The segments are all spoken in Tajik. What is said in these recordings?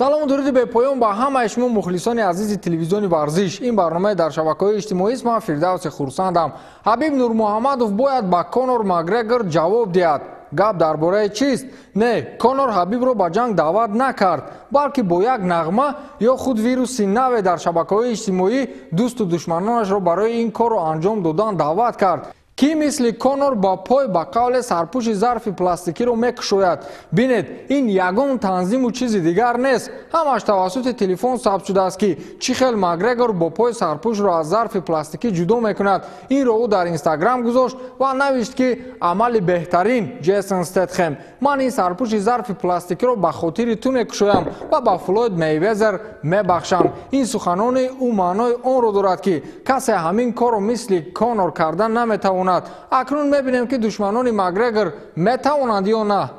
Салому дуруди бепоён ба ҳамаи шумо мухлисони азизи телевизиони варзиш. Ин барномаи дар шабакаҳои иҷтимоист. Ман Фирдавси Хурсандам. Ҳабиб Нурмуҳаммадов бояд ба Конор Макгрегор ҷавоб диҳад. Гап дар бораи чист? Не, Конор Ҳабибро ба ҷанг даъват накард, балки бо як нағма ё худ вируси наве дар шабакаҳои иҷтимоӣ дӯсту душманонашро барои ин корро анҷом додан даъват кард. Ки мисли Конор ба пой ба қавле сарпӯши зарфи пластикиро мекушояд. Бинед, ин ягон танзиму чизи дигар нест. Ҳамаш тавассути телефон сабт шудааст, ки чӣ хел Макгрегор бо пой сарпӯшро аз зарфи пластикӣ ҷудо мекунад. Инро ӯ дар Инстаграм гузошт ва навишт, ки амали беҳтарин Ҷейсон Стэтхэм. Ман ин сарпӯши зарфи пластикиро ба хотири ту мекушоям ва ба Флойд Мейвезер мебахшам. Ин суханони ӯ маънои онро дорад, ки касе ҳамин корро мисли Конор кардан наметавонад. Акнун мебинем, ки душманони Макгрегор метавонанд ё на.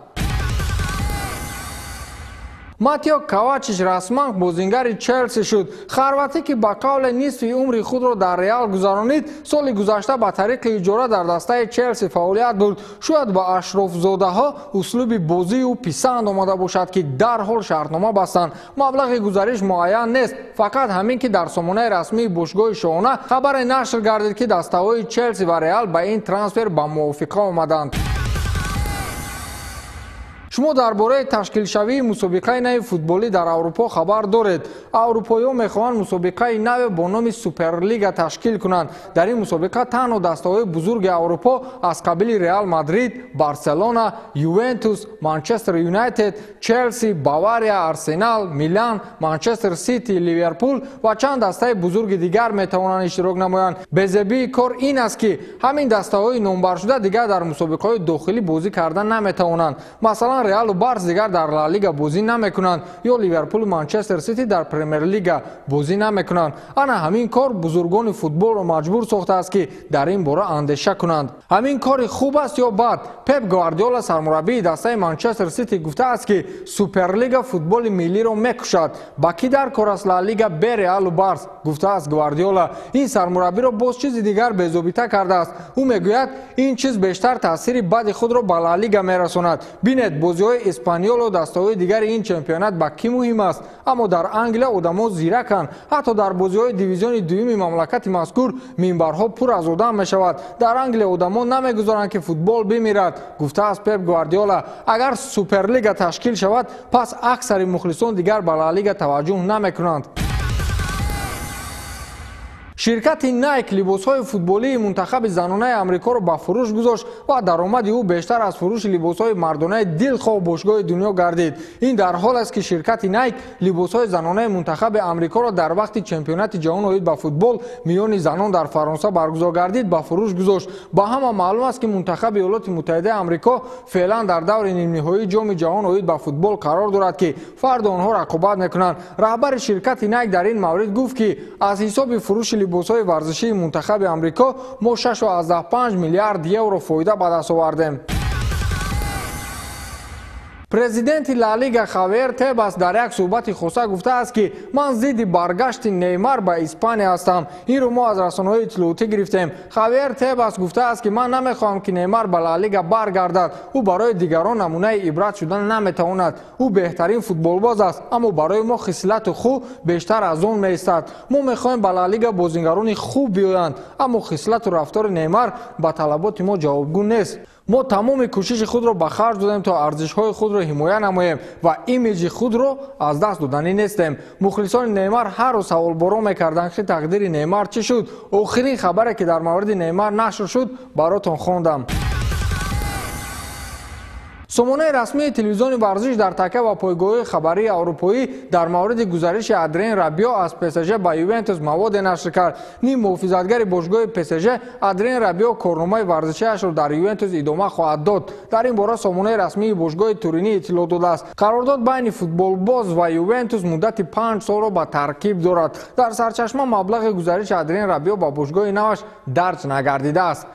Матео Ковачич расман бозингари Челси шуд. Хорватӣ, ки ба қавле нисфи умри худро дар Реал гузаронид, соли гузашта ба тариқи иҷора дар дастаи Челси фаъолият бурд. Шояд ба ашрофзодаҳо услуби бозии ӯ писанд омада бошад, ки дарҳол шартнома бастанд. Маблағи гузариш муайян нест, фақат ҳамин ки дар сомонаи расмии бошгоҳи шоҳона хабаре нашр гардид, ки дастаҳои Челси ва Реал ба ин трансфер ба мувофиқа омаданд. Шумо дар бораи ташкилшавии мусобиқаи нави футболӣ дар Аврупо хабар доред. Аврупоиҳо мехоҳанд мусобиқаи наве бо номи Суперлига ташкил кунанд. Дар ин мусобиқа танҳо дастаҳои бузурги Аврупо аз қабили Реал Мадрид, Барселона, Ювентус, Манчестер Юнайтед, Челси, Бавария, Арсенал, Милан, Манчестер Сити, Ливерпул ва чанд дастаи бузурги дигар метавонанд иштирок намоянд. Безебии кор ин аст, ки ҳамин дастаҳои номбаршуда дигар дар мусобиқаҳои дохилӣ бозӣ карда наметавонанд. Масалан, Реалу Барс дигар дар Ла Лига бозӣ намекунанд ё Ливерпулу Манчестер Сити дар Премер-лига бозӣ намекунанд. Ана ҳамин кор бузургони футболро маҷбур сохтааст, ки дар ин бора андеша кунанд. Ҳамин кори хуб аст ё бад? Пеп Гвардиола, сармураббии дастаи Манчестер Сити, гуфтааст, ки Суперлига футболи миллиро мекушад. Ба кӣ дар кор аст Ла Лига бе Реалу Барс? Гуфтааст Гвардиола. Ин сармураббиро боз чизи дигар безобита кардааст. Ӯ мегӯяд, ин чиз бештар таъсири бади худро ба Ла Лига мерасонад. Бинед, бозиҳои Испаниолу дастаҳои дигари ин чемпионат ба кӣ муҳим аст? Аммо дар Англия одамо зираканд. Ҳатто дар бозиҳои дивизиони дуюми мамлакати мазкур минбарҳо пур аз одам мешавад. Дар Англия одамо намегузоранд, ки футбол бимирад, гуфтааст Пеп Гвардиола. Агар Суперлига ташкил шавад, пас аксари мухлисон дигар ба Ла Лига таваҷҷӯҳ намекунанд. Ширкати Nike либосҳои футболии мунтахаби занонаи Амрикоро ба фурӯш гузошт ва даромади ӯ бештар аз фурӯши либосҳои мардонаи дилхоҳ бошгоҳи дунё гардид. Ин дар ҳол аст, ки ширкати Nike либосҳои занонаи мунтахаби Амрикоро дар вақти чемпионати ҷаҳон оид ба футбол миёни занон дар Фаронса баргузор гардид ба фурӯш гузошт. Ба ҳама маълум аст, ки мунтахаби Иёлоти Муттаҳидаи Амрико феълан дар даври нимниҳоии ҷоми ҷаҳон оид ба футбол қарор дорад, ки фардо онҳо рақобат мекунанд. Раҳбари ширкати Nike дар ин маврид гуфт, ки аз ҳисоби фурӯши либосҳои варзишии мунтахаби Амрико мо 6,5 миллиард евро фоида ба даст овардем. Президенти Ла Лига Хавьер Тебас дар як суҳбати хоса гуфтааст, ки ман зидди баргашти Неймар ба Испания ҳастам. Инро мо аз расонаҳои иттилоотӣ гирифтем. Хавьер Тебас гуфтааст, ки ман намехоҳам, ки Неймар ба Ла Лига баргардад. Ӯ барои дигарон намунаи ибрат шудан наметавонад. Ӯ беҳтарин футболбоз аст, аммо барои мо хислату хуб бештар аз он меистад. Мо мехоҳем ба Ла Лига бозингарони хуб биёянд, аммо хислату рафтори Неймар ба талаботи мо ҷавобгӯ нест. Мо тамоми кӯшиши худро ба харҷ додем, то арзишҳои худро ҳимоя намоем ва имиҷи худро аз даст доданӣ нестем. Мухлисони Неймар ҳар рӯз саволборо мекарданд, ки тақдири Неймар чӣ шуд. Охирин хабаре, ки дар мавриди Неймар нашр шуд, баротон хондам. Сомонаи расмии телевизиони варзиш дар такя ва пойгоҳҳои хабарии аврупоӣ дар мавриди гузариши Адрен Рабио аз ПСЖ ба Ювентус маводе нашр кард. Ним муҳофизатгари бошгоҳи ПСЖ Адрен Рабио корномаи варзишиашро дар Ювентус идома хоҳад дод. Дар ин бора сомонаи расмии бошгоҳи Туринӣ иттилоъ додааст. Қарордод байни футболбоз ва Ювентус муддати 5 солро ба таркиб дорад. Дар сарчашма маблағи гузариши Адрен Рабио ба бошгоҳи наваш дарҷ нагардидааст.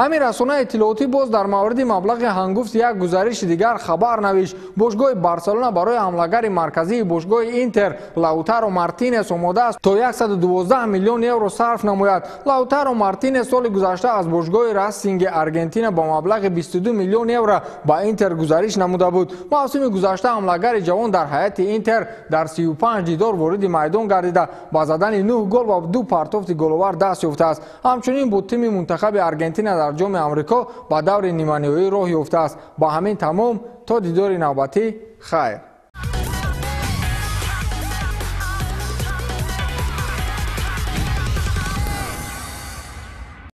Ҳамин расонаи иттилоотӣ боз дар мавриди маблағи ҳангуфти як гузариши дигар хабар навишт. Бошгоҳи Барселона барои ҳамлагари марказии бошгоҳи Интер Лаутаро Мартинес омода аст то 112 миллион евро сарф намояд. Лаутаро Мартинес соли гузашта аз бошгоҳи Расинги Аргентина ба маблағи 22 миллион евро ба Интер гузариш намуда буд. Мавсими гузашта ҳамлагари ҷавон дар ҳайати Интер дар 35 дидор вориди майдон гардида, ба задани 9 гол ва 2 партофти головар даст ёфтааст. Ҳамчунин бо тими мунтахаби Аргентина дар ҷоми Амрико ба даври ниманиҳоӣ роҳ ёфтааст. Ба ҳамин тамом, то дидори навбатӣ, хайр.